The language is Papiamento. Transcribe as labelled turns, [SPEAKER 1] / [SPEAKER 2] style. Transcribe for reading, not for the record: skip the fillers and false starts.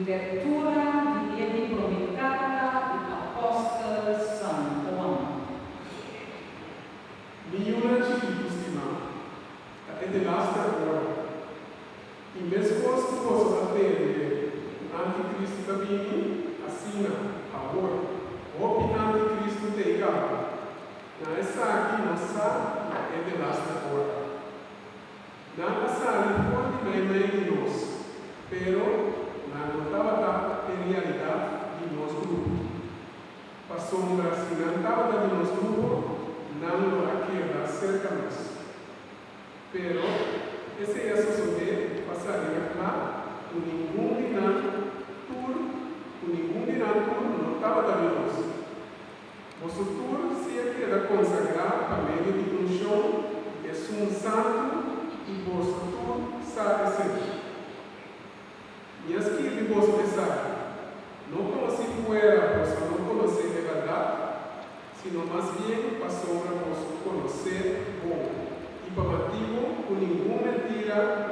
[SPEAKER 1] Lektura di e di promé karta di apòstel San Juan.
[SPEAKER 2] Mi yunan chikitu stimá, ta e delaster ora. I meskos ku boso a tende ku antikristu ta bini, asina, awor, hopi antikristu t'ei kaba. Na esaki nos sa ku ta e delaster ora. Nan a sali for di meimei di nos, pero nan no tabata en realidat di nos grupo. Pasobra si nan tabata di nos grupo, nan lo a keda serka nos. Pero, esei a sosodé pa sali na kla ku ningun di nan tur ku ningun di nan tur no tabata di nos. Boso tur si a keda konsagrá pa medio di unshon di Esun Santu i boso tur sa esei. Mi a skirbi boso esaki, no komo si fuera boso no konosé e bèrdat, sino mas bien pasobra boso konosé bon i pa motibu ku ningun mentira